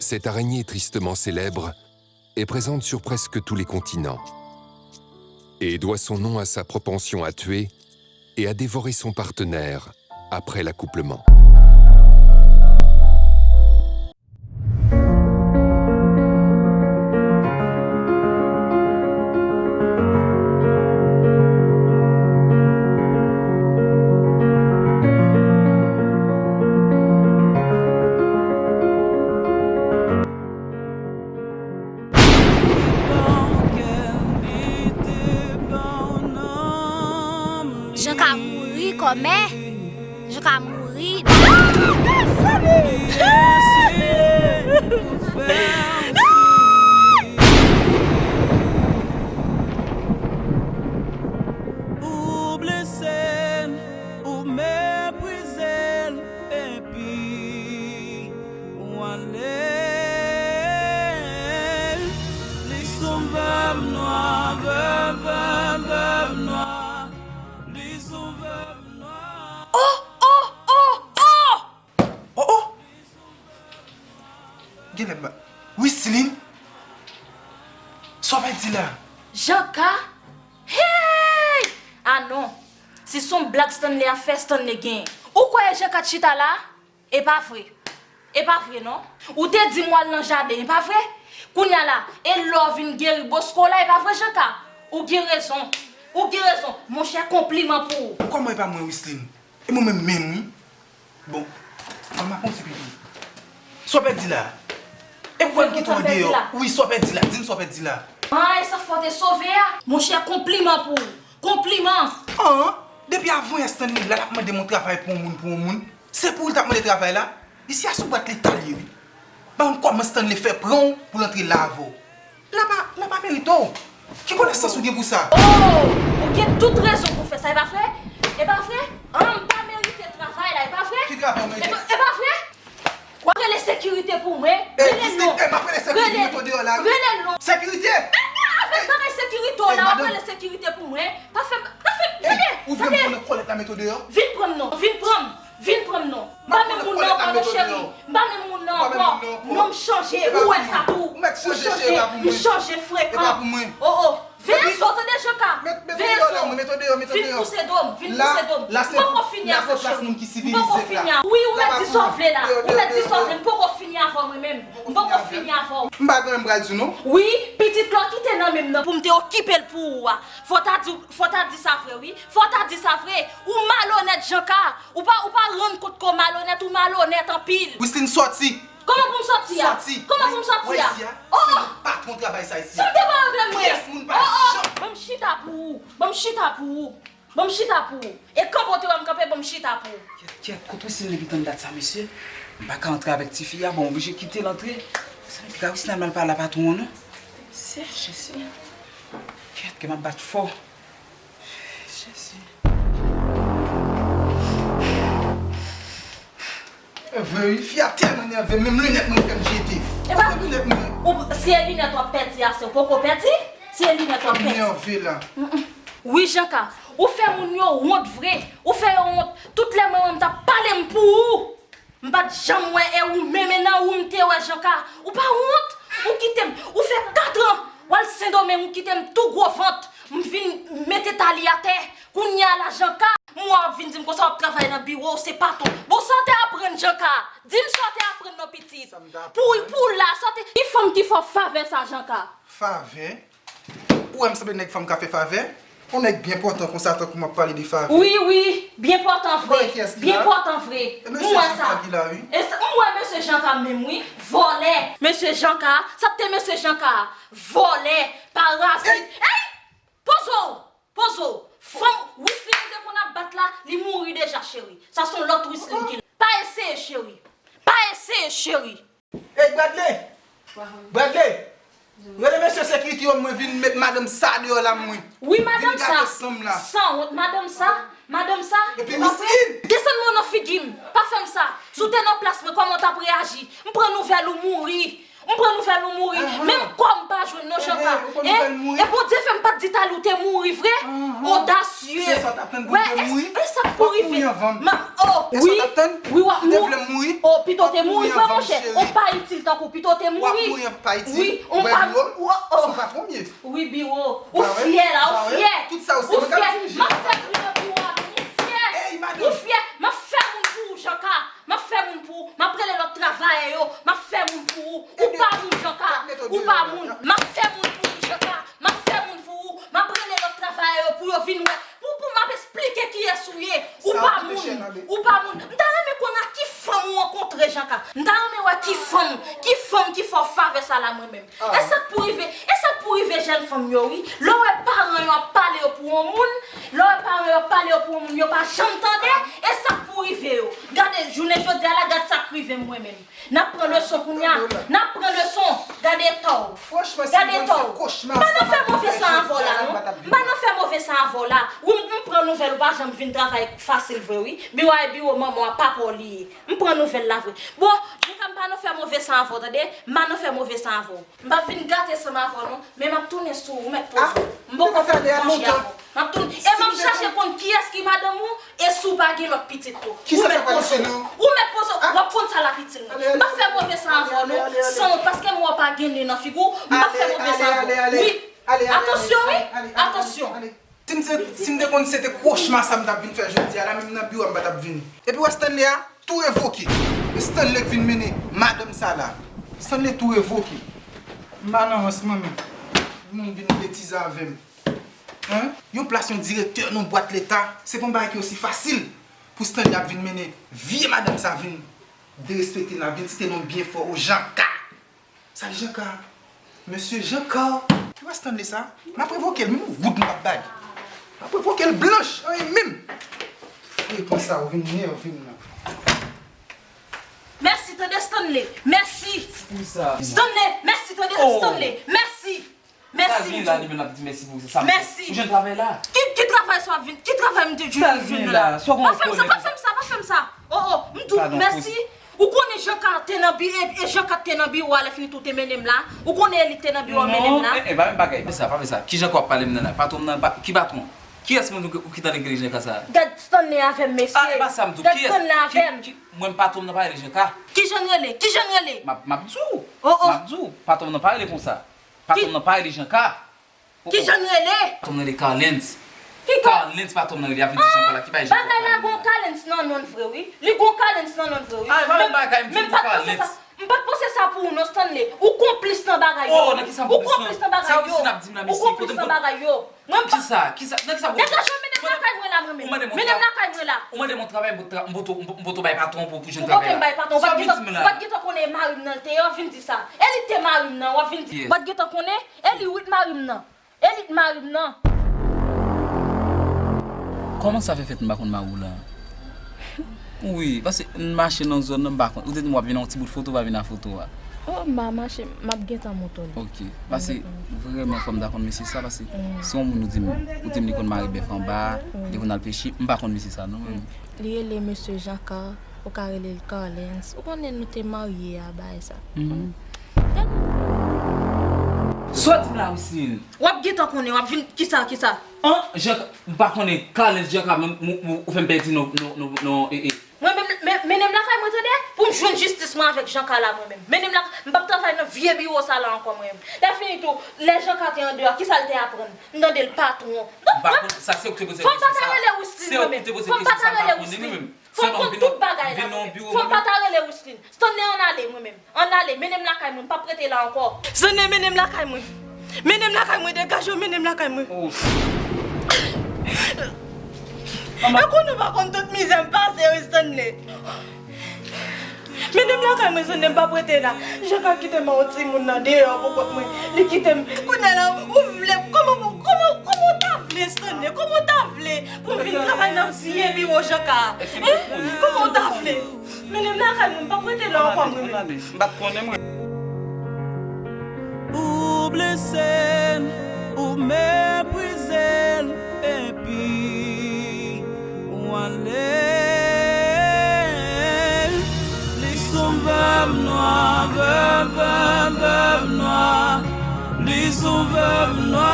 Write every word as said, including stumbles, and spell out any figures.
Cette araignée tristement célèbre est présente sur presque tous les continents et doit son nom à sa propension à tuer et à dévorer son partenaire après l'accouplement. Jan ka mouri kòmè. Jan ka mouri. Ou blese l, ou meprize l, epi ou ale. Li s on vèv nwa, vèv, vèv, vèv nwa. Li s on vèv nwa. Oh, oh, oh, oh! Oh, oh! Genlè m pa. Wislin? Sa w ap di la? Janka? Hey! Ah non! Si s on blag Stanley ap fè, Stanley genyen. Ou kwè e Janka t chita la? E pa vre. E pa vre non. Ou te di m w al nan jaden, e pa vre? Kounye a la, e lè w vin geri Bosco la, e pa vre Janka? Ou gen rezon. Ou gen rezon. Monchè, konpliman pou ou. Kòman e pa mwen, Wislin? E mwen menm menm wi. Bon, mwen pa konn si pipi. Sa w ap di la? E pou mwen ki tou deyò. Wi, sa w ap di la? Di m sa w ap di la. Ay, sa fò te sove a. Monchè, konpliman pou ou. Konpliman. An, depi avan yè Stanley la, l ap mande m yon travay pou yon moun, pou yon moun. Se pou ou l t ap mande travay la? Isi a sou bwat leta l ye wi. Pa konn kòman Stanley fè pran w pou l antre la avè w. La pa, la pa merite w. Ki konesans ou gen pou sa? Oh! Ou gen tout rezon pou fè sa, e pa vre? E pa vre? An, m pa merite travay la, e pa vre? Ki travay w merite? E pa, e pa vre? W ap rele sekirite pou mwen? Rele non. Rele non. Rele non. Sekirite? Avèk bagay sekirite w la, w ap rele sekirite pou mwen? Pa fè, pa fè, tande, tande. Ou vle m pran nan kòlèt la mete w deyò? Vin pran m non, vin pran m. Vin pran m non. M pa menm moun nan ankò non, cheri. M pa menm moun nan ankò. Non, m chanje. Ou wè sa tou. M chanje, m chanje frekan. Oh, oh. Veye sou, tande, Janka. Veye sou. Vin pouse do m, vin pouse do m. M poko fini avè w, cheri. M poko fini avè w. Wi, ou mèt di sa w vle la. Ou mèt di sa w vle. M poko fini avè w mwen menm. M poko fini avè w. M pa gen anyen m pral di w non. Wi, pitit la w kite nan men m nan pou m te okipe l pou ou a. Fò w ta di, fò w ta di sa vre, wi. Fò w ta di sa vre. Ou malonèt, Janka. Ou pa, ou pa rann kont ke w malonèt, ou malonèt anpil. Wislin, sòti. Kòman pou m sòti a? Sòti. Kòman pou m sòti a? Oh, oh. Se patwon travay sa isi a. Sa w te pale avè mwen? Pyès moun pa janm. Oh, oh. Ban m chita pou ou. Ban m chita pou ou. Ban m chita pou ou. E kanpe w te wè m kanpe, ban m chita pou ou. Kèt, kèt, kot Wislin depi tann dat sa, mesye? M pa ka antre avèk tifi a, bon, oblije kite l antre. Sa piga Wislin al pale a patwon an, non. Se Jezi. Kèt, ke m ap bat fò. Jezi. Vre wi, fi a tèlman nève, menm linèt mwen fè m jete. Epa, ou, si e linèt w ap pèdi a, se w poko pèdi? Si e linèt w ap pèdi. Nève la. Mm, mm. Wi, Janka, ou fè moun yo wont vre. Ou fè yo wont. Tout lè mwen, mwen m t ap pale m pou ou. M pa t janm wè, e ou menm, e nan ou m te wè, Janka. Ou pa wont? Ou kite m. Ou fè katran. W al Sendomeng, ou kite m tou gwo vant. M vin mete tali atè. Kounye a la, Janka, m wè w ap vin di m konsa w ap travay nan biwo, se patwon. Bon, sa w te aprann, Janka? Di m sa w te aprann non, pitit. Pou, pou la, sa w te, ki fanm ki fè w favè sa, Janka? Favè? Ou wè m sanble nèg fanm ka fè favè? Yon nèg byen pòtan konsa, tankou m ap pale de favè. Wi, wi, byen pòtan vre. Byen pòtan vre. M wè sa. E sa, m wè mesye Janka menm, wi. Vòlè. Mesye Janka, sa te mesye Janka. Vòlè, parazit. Ey! Poze w! Poze w! Fanm Wislin ou te konn ap bat la, li mouri deja, cheri. Sa se yon lòt Wislin ki la. Pa eseye, cheri. Pa eseye, cheri. Ey, Bradley! Bradley! Rele mesye sekirite yo, mwen vin met madanm sa deyò la, mwen. Wi, madanm sa. Vin gate sanm la. Sanwont, madanm sa. Madanm sa. Epi Wislin! Desann men w nan figi m. Pa fè m sa. Si w te nan plas mwen, kòman w t ap reyaji? M pran nouvèl ou mouri. M pran nouvèl ou mouri. Menm kò m pa jwenn non, Janka. E Bondye fè m pa t di Tali ou te mouri vre. Odasye. Wè, e sa k pou rive. Oh, Èske w t ap tann? Wi, w ap mouri. Ou te vle m mouri? O, pito w te mouri vre, monchè. Ou pa itil tankou pito w te mouri. W ap mouri anvan pa itil. Wi, ou pa. Ou wè Biwo? Ou, o, o. Se pa pwomye. Wi, Biwo. Ou fyè la, ou fyè. Tout sa ou se mwen k ap dirije. M ap fè moun pou ou, ou fyè. Ou fyè. M ap fè moun pou ou, Janka. M ap fè moun pou ou. M ap rele lòt travayè yo. M ap fè moun pou ou. Ou pa moun, Janka. Ou pa moun. M ap fè moun pou ou, Janka. M ap fè moun pou ou. M ap rele lòt travayè yo pou yo vin wè. Pou, pou m ap esplike kiyès ou ye. Ou pa moun. Ou pa moun. M ta renmen konn ak ki fanm ou rankontre, Janka. M ta renmen wè ki fanm, ki fanm ki fè w favè sa la mwen menm. E sa k pou rive, e sa k pou rive jèn fanm yo, wi. Lè w wè paran yo ap pale yo pou yon moun, lè w wè paran yo ap pale yo pou yon moun, yo pa janm tande, e sa k pou rive yo. Gade, jounen jodi a la, gad sa k rive m mwen menm. N ap pran leson kounye a. N ap pran leson. Gade eta w. Gade eta w. M pa nan fè move san avè w la, non. M pa nan fè move san avè w la. Wi, m, m pran nouvèl, ou pa janm vin travay fasil vre, wi. Biwo a e biwo manman w a, papa w li ye. M pran nouvèl la vre. Bon, Janka, m pa nan fè move san avè w, tande? M pa nan fè move san avè w. M p ap vin gate san m avè w, non. Men m ap tounen sou ou, ou mèt poze w. M poko fin fè anyen avè w. M ap tounen. E m ap chache konn kiyès ki madanm ou, e si w pa gen lòt pitit tou. Ou mèt poze w. Ou mèt poze w. W ap konn sa l ap itil mwen. M p ap fè move san avè w, non. San w, paske m wè w pa gen nen nan figi w, m p ap fè move san avè w. Wi. Atansyon, wi. Atansyon. Si m te, si m te konn se te kochma sa m t ap vin fè jodi a, la menm nan biwo a m pa t ap vini. Epi w wè Stanley a, tou revoke. E Stanley k vin mennen madanm sa la. Stanley tou revoke. M pa nan rans mwen menm. Moun vin betize avè m. Hein? Yon plas yon direktè nan yon bwat leta, se pa yon bagay ki osi fasil pou Stanley ap vin mennen vye madanm sa vin derespekte n, ap vin site non m byen fò, o Janka. Sa k Janka? Mesye Janka. Ki wè Stanley sa? M ap revoke l, menm yon goud m p ap bay. M ap revoke l blanch, anyen menm. E konsa, ou vin nève m nan. Mèsi, tande Stanley. Mèsi. Ki sa? Stanley, mèsi, tande Stanley. Mèsi. Mèsi, m di w. Sa gen la, li menm l ap di mèsi pou sa. Mèsi. Ou jwenn travay la? Ki, ki travay sa w ap vin? Ki travay m te jwenn la? Sa gen la? Pa fè m sa, pa fè m sa, pa fè m sa. O, o, m di w mèsi. Ou konnen Janka te nan bi-, e, e Janka te nan biwo a lè fini tou te mennen m la. Ou konnen Eli te nan biwo a mennen m la. Non, e, e, pa menm bagay. Pa fè sa, pa fè sa. Ki Janka w ap pale m nan la? Patwon m nan, pa, ki patwon? Kiyès moun ou, ou ki tande ki rele Janka sa? Gad Stanley avè m, mesye. A, e pa sa m di w. Gad Stanley avè m. Ki, ki, mwen, patwon m nan pa rele Janka. Kijan l rele? Kijan l rele? M ap, m ap di w. O, o. M ap di w. Patwon m nan pa rele konsa. Patwon m nan pa rele Janka. Kijan l rele? Patwon m nan rele Carlens. Ki Carlens? Patwon m nan rele, ap vin di Janka la, ki bay Janka. Bagay la gon Carlens nan non l vre wi. Li gon Carlens nan non l vre wi. A, e pa menm bagay, m di w Carlens. M pa t panse sa pou ou non, Stanley. Ou konplis nan bagay yo. O, nan kisa m konplis nan? Ou konplis nan bagay yo. Sa w di n ap di m la, mesye, kote m konn. Ou konplis nan bagay yo. Mwen m pa. Kisa? Kisa? Nan kisa m konplis? Degaje w, mennen m lakay mwen la mwen menm. Mennen m lakay mwen la. Ou mande m yon travay, m poto, m poto bay patwon pou, pou jwenn travay la. Ou poto m bay patwon. Sa w vin di m la? Ou pa t gentan konnen e mari m nan l te ye, w ap vin di sa. E li k te mari m nan, w ap vin di. Ou pa t gentan konnen? E li wi k mari m nan. E li k mari m nan. Kòman sa fè fèt m pa konn mari w la? Wi, paske n mache nan zòn nan, m pa konn. Ou te di m w ap vin ak yon ti bout foto, w pa vin ak foto a. O, m pa mache, m ap gentan montre w li. Ok, paske vrèman fò m ta konn mesye sa, paske se yon moun ou di m, ou di m li konn mare bèf anba, li konn al peche, m pa konn mesye sa non, mwen menm. Li rele mesye Jean Car, ou ka rele l Carlens. Ou konnen nou te marye a bagay sa. Sa w di m la, Wisline? W ap gentan konnen, w ap vin, kisa, kisa? An, Jean, m pa konnen, Carlens Jean Car, men, ou, ou, ou fè m pèdi non, non, non, non, e, e. Mwen menm, men, mennen m lakay mwen tande, pou m jwenn jistis mwen avèk Jean Car la mwen menm. Mennen m la, m p ap travay nan vye biwo sa la ankò mwen menm. Lè fini tou, lè Jean Car te andeyò, kisa l te aprann? M tande l patwon. Donk, m pa konn, sa se ou ki te poze l kesyon sa. Fò m pa ta rele Wisline mwen menm. Fò m pa ta rele Wisline. Fò m konn tout bagay la mwen menm. Fò m pa ta rele Wisline. Stanley, ann ale mwen menm. Ann ale, mennen m lakay mwen, m p ap rete la ankò. Stanley, mennen m lakay mwen. Mennen m lakay mwen, degaje w, mennen m lakay mwen. E konnen w pa konn tout mizè m pase wi, Stanley. Mennen m lakay mwen, Stanley, m p ap rete la. Jean Car kite m ak yon timoun nan deyò pou kont mwen. Li kite m. Kounye a la, ou vle, kòman, kòman, kòman w ta vle, Stanley? Kòman w ta vle? Pou m vin travay nan vye biwo Jean Car. Hein? Kòman w ta vle? Mennen m lakay mwen, m p ap rete la ankò mwen menm. M pa t konnen mwen. Ou blese m, ou meprize l, epi ou ale. Li sou vèv nwa, vèv, vèv, vèv nwa. Li sou vèv nwa.